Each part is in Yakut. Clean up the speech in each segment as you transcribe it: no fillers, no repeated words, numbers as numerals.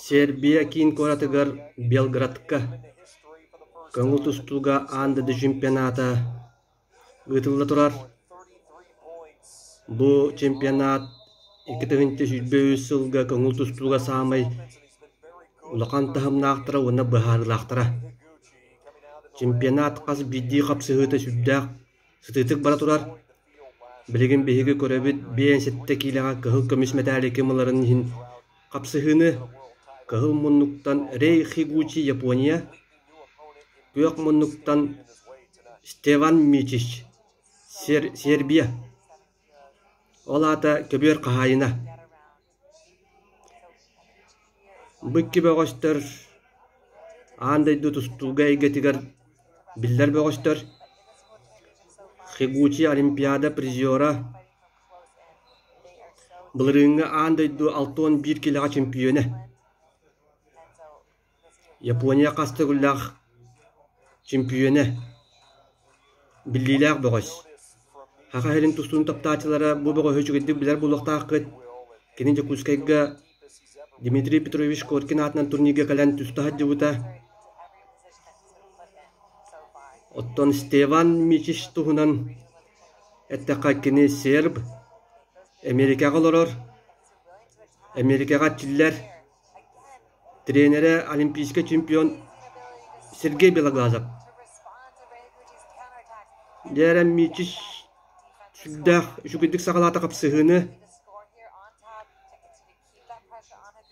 Сербия киин куоратыгар Белградка көҥүл тустууга аан дойду чемпионата ыытылла турар. Бу чемпионат 2023 сылга көҥүл тустууга саамай улахан таһымнаахтара уонна быһаарыылаахтара. Чемпионат хас биирдии хапсыһыыта сүрдээх сытыытык бара турар. Билигин биһиги көрөбүт 57 киилэҕэ кыһыл көмүс мэтээли ким ыларын иһин хапсыһыыны кыһыл муннуктан Рэй Хигучи Япония, күөх муннуктан Стеван Мичич Сербия. Ол аата көбүөр хаһаайына. Бу икки бөҕөстөр аан дойду тустууга эйгэтигэр биллэр бөҕөстөр. Хигучи Олимпиада призера, былырыыҥҥы аан дойду 61 килэҕэ чемпиона. Япония хас төгүллээх чемпиона, биллиилээх бөҕөс. Саха сирин тустуун таптааччылара бу бөҕөһү үчүгэйдик билэр буолуохтааххыт. Кини Дьокуускайга Дмитрий Петрович Коркин аатынан турнирга кэлэн туста сылдьыбыта. Оттон Стеван Мичич туһунан эттэххэ, кини серб, Эмиэрикэҕэ олорор, Эмиэрикэҕэ эрчиллэр, Тренерэ олимпийскай чемпион Сергей Белоглазов. Дьэ Мичич сүрдээх үчүгэйдик саҕалаата хапсыһыыны.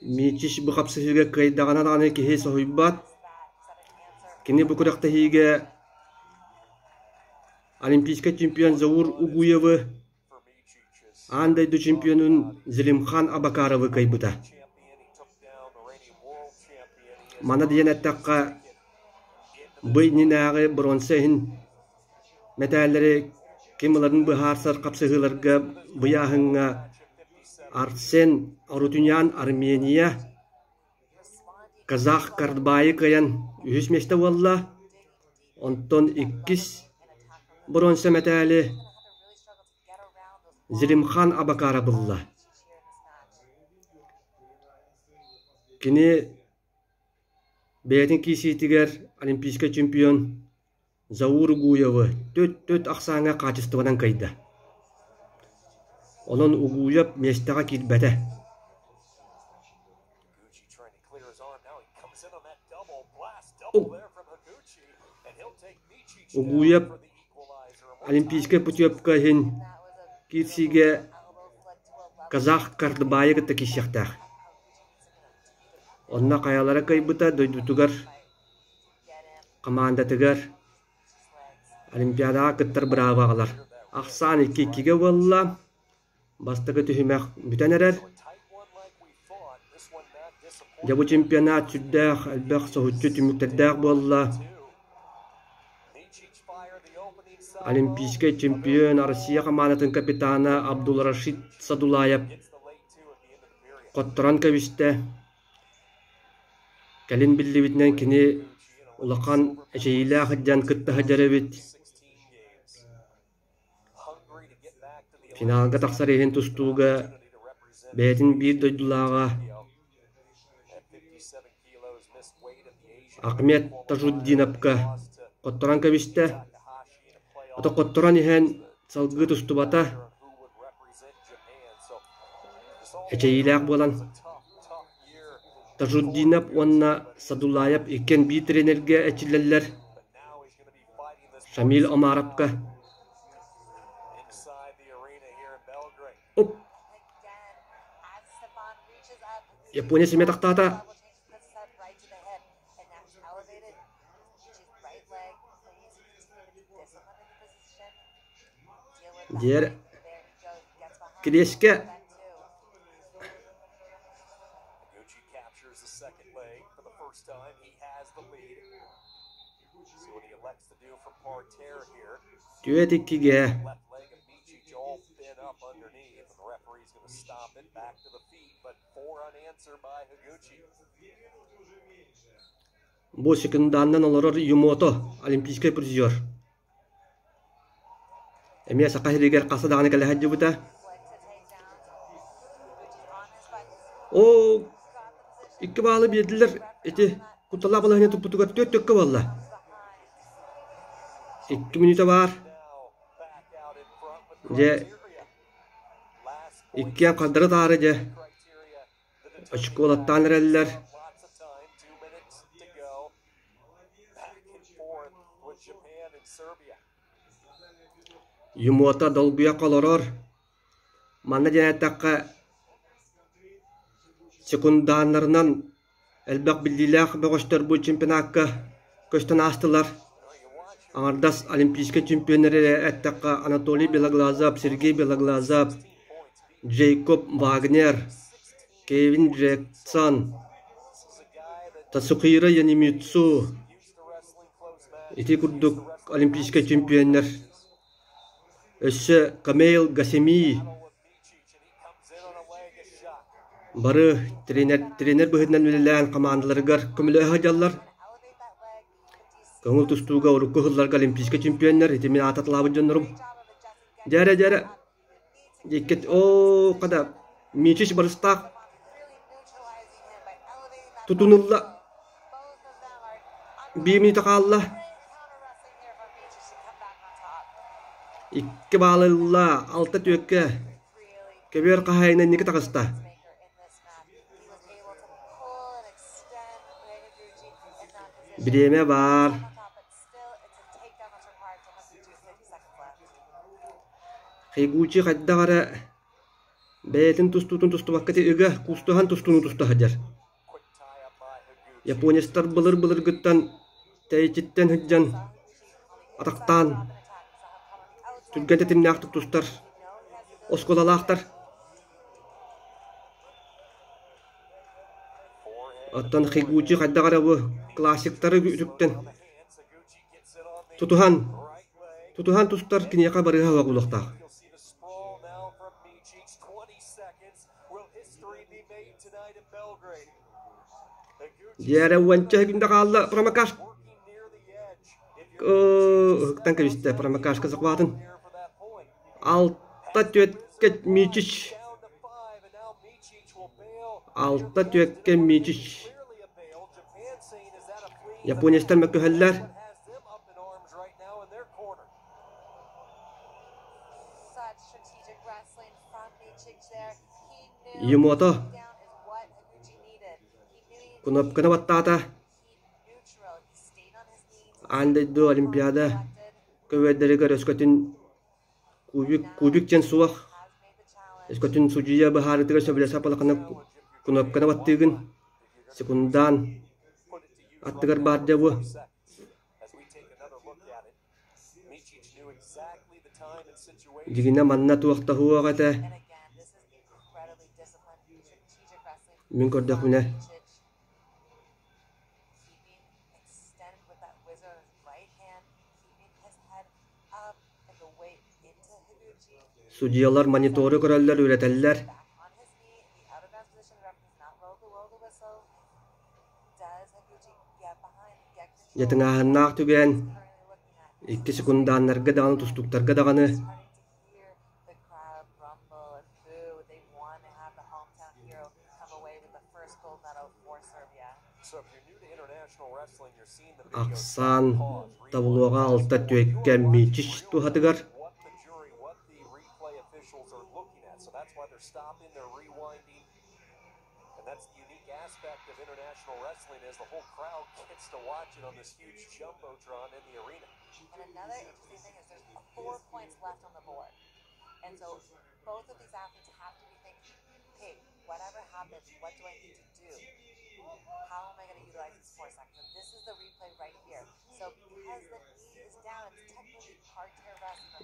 Мичич бу хапсыһыыга кыайдаҕына даҕаны киһи соһуйбат. Кини бу күрэхтэһиигэ олимпийскай чемпион Заур Угуевы Аан дойду чемпионун Зелимхан Абакаровы кыайбыта. Манна диэн эттэххэ, бу иннинээҕи бронза иһин мэтээллэри ким ыларын быһаарсар хапсыһыыларга быйааһыҥҥа Арсен Арутюнян Армения Казах Картбайы кыайан үһүс миэстэ буолла, онтон иккис боруонса мэтээли Зелимхан Абакаров ылла. Кини бэйэтин киирсиитигэр олимпийскай чемпион Заур Угуевы төрт-төрт ахсааҥҥа хаачыстыбанан кыайда. Онон Угуев миэстэҕэ киирбэтэ. Угуев олимпийскай путевка иһин киирсиигэ казах Картбайы кытта киирсиэхтээх. Онно хайалара кыайбыта дойдутугар Хамаандатыгар Олимпиадаҕа кыттар бырааба аҕалар. Ахсаан икки-иккигэ буолла. Бастакы түһүмэх бүтэн эрэр. Дьэ бу чемпионат сүрдээх элбэх соһуччу түмүктэрдээх буолла. Олимпийскай чемпион Россия хамаандатын капитана Абдулрашид Садулаев хотторон кэбистэ. Кэлин биллибитинэн кини улахан эчэйиилээх сылдьан кытта сылдьар эбит. Финалга тахсар иһин тустууга бэйэтин биир дойдулааҕа Ахмед Тажуддиновка хотторон кэбистэ. Ото хотторон иһэн салгыы тустубата. Эчэйиилээх буолан Тажуддинов уонна Садулаев иккиэн биир тренергэ эрчиллэллэр Шамиль Омаровка. Оп! Япония симэ тахтаата. Диэр Кириэскэ Түөрт иккигэ Бу секунданнан олорор Юмото, олимпийскай призер. Эмиэ Саха сиригэр хаста даҕаны кэлэ сылдьыбыта. Оо, икки баалы биэрдилэр ити кутталаах балаһыанньа туппутугар түөрт төккө буолла. Икки мүнүүтэ баар. Дьэ, иккиэн хардары таары дьэ очколаттаан эрэллэр. Юмуота долгуйа олорор. Манна диэн эттэххэ, секундааннарынан элбэх биллиилээх бөҕөстөр бу чемпионакка көстөн аастылар. Аҥардас олимпийскай чемпионнары эрэ эттэххэ, Анатолий Белоглазов, Сергей Белоглазов, Джейкоб Вагнер, Кевин Джексон, Тацухиро Янимицу ити курдук олимпийскай чемпионнар Өссө Камейл Гасеми бары тренер, тренер быһыытынан үлэлээн хамаандаларыгар көмөлөһө сылдьаллар. Көҥүл тустууга урукку сылларга олимпийскай чемпионнар, ити мин аататалаабыт дьоннорум. Дьээрэ, дьээрэ, иккит, оо, хата, Мичич барыстаах тутунулла, биир мүнүүтэ хаалла. Икки баалы ылла, алта түөккэ. Көбүөр хаһаайына инники таҕыста. Бириэмэ баар. Хигучи хайдах эрэ бэйэтин тустуутун тустубакка ыга куустуһан тустууну туста сылдьар. Японецтар былыр-былыргыттан тэйиччиттэн сылдьан атахтаан түргэн тэтимнээхтик тустар оскуолалаахтар. Оттон Хигучи хайдах эрэ бу классиктары үтүктэн тутуһан тутуһан тустар киниэхэ барыһа суох буолуохтаах. Дьиэрэ уонча күндэ хаалла промокаш ыһыктан кэбистэ промокашка захватын. Алта түөткэ Мичич. Алта түөккэ Мичич. Японецтар мөккүһэллэр. Юмото кнопканы баттаата. Аан дойду Олимпиада көбүөрдэригэр өскөтүн кубик, кубик диэн суох. Өскөтүн судьуйа быһаарыытыгар сөбүлэсэ балаканы кнопканы баттыыгын. Секундаан аттыгар баар дьэ бу. Дьигинэ манна туох да суох этэ. Мин көрдөхпүнэ Судьуйалар монитору көрөллөр, үөрэтэллэр. Дьэ тыҥааһыннаах түгэн, икки секундааннарга даҕаны, тустууктарга даҕаны Ахсаан таблоҕа алта түөккэ Мичич туһатыгар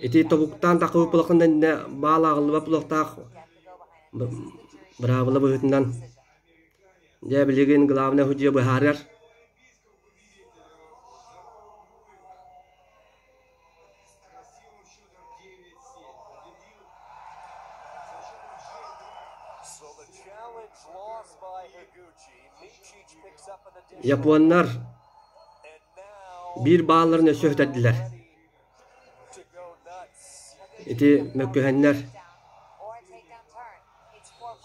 Ити тобуктаан тахсыбыт булаххын иннинэ баал ааҕыллыбат буолуохтаах быраабыла быһыытынан. Дьэ билигин главнай судьуйа быһаарар. Японнар биир баалларын өссө сүтэрдилэр. Ити мөккүһэннэр.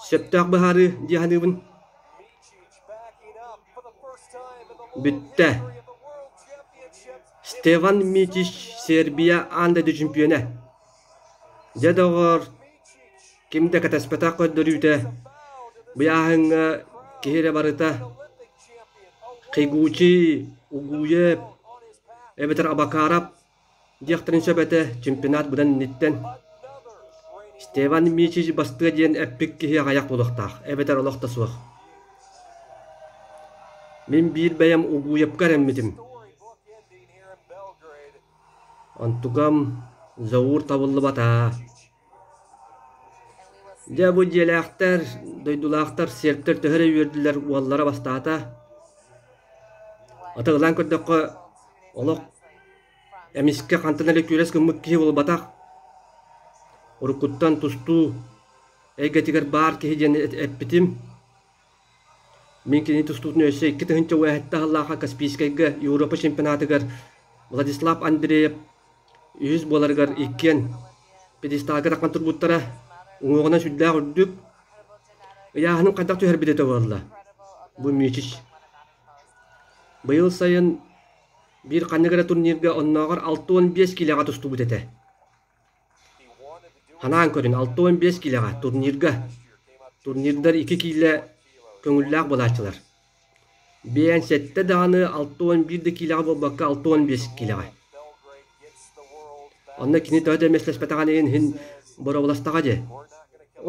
Сөптөөх быһаарыы дии саныыбын. Бүттэ. Стеван Митич Сербия аан дойду чемпиона. Дьэ, доҕоор, ким да кэтэспэтэх көрдөрүүтэ, быйааһыҥҥа киһи эрэ барыта Хигучи, Угуев эбэтэр Абакаров диэхтэрин сөп этэ чемпионат быдан инниттэн. Стеван Мичич бастыа диэн эппит киһи аҕыйах буолуохтаах, эбэтэр олох да суох. Мин биир бэйэм Угуевка эрэммитим. Онтукам Заур табыллыбата. Дьэ бу дьиэлээхтэр, дойдулаахтар, сербтэр төһө эрэ үөрдүлэр, уоллара бастаата. Атыылаан көрдөххө, олох эмискэ хантан эрэ күрэс гыммыт киһи буолбатах. Уруккуттан тустуу эйгэтигэр баар киһи диэн эппитим. Мин кини тустуутун өссө 2000 уэһэттэ сыллаахха Каспийскайга Европа чемпионатыгар Владислав Андреев үһүс буоларыгар иккиэн пьедесталга тахсан турбуттара. Уҥуоҕунан сүрдээх үрдүк. Ыйааһынын хайдах түһэрбит этэ буолла? Бу Мичич. Быйыл сайын биир ханнык эрэ турнирга оннооҕор 65 киилэҕэ тустубут этэ. Ханаан көрүн, 65 киилэҕэ турнирга. Турнирдар 2 киилэ көҥүллээх буолааччылар. Биэн сэттэ даҕаны 61 да киилэҕэ буолбакка 65 киилэҕэ. Онно кини төһө да миэстэлэспэтэҕин иһин боруобаластаҕа дии.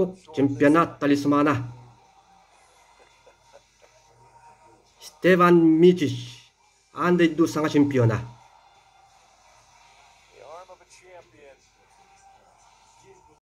Оп, чемпионат талисмана. Стеван Митич, аан дойду саҥа чемпиона.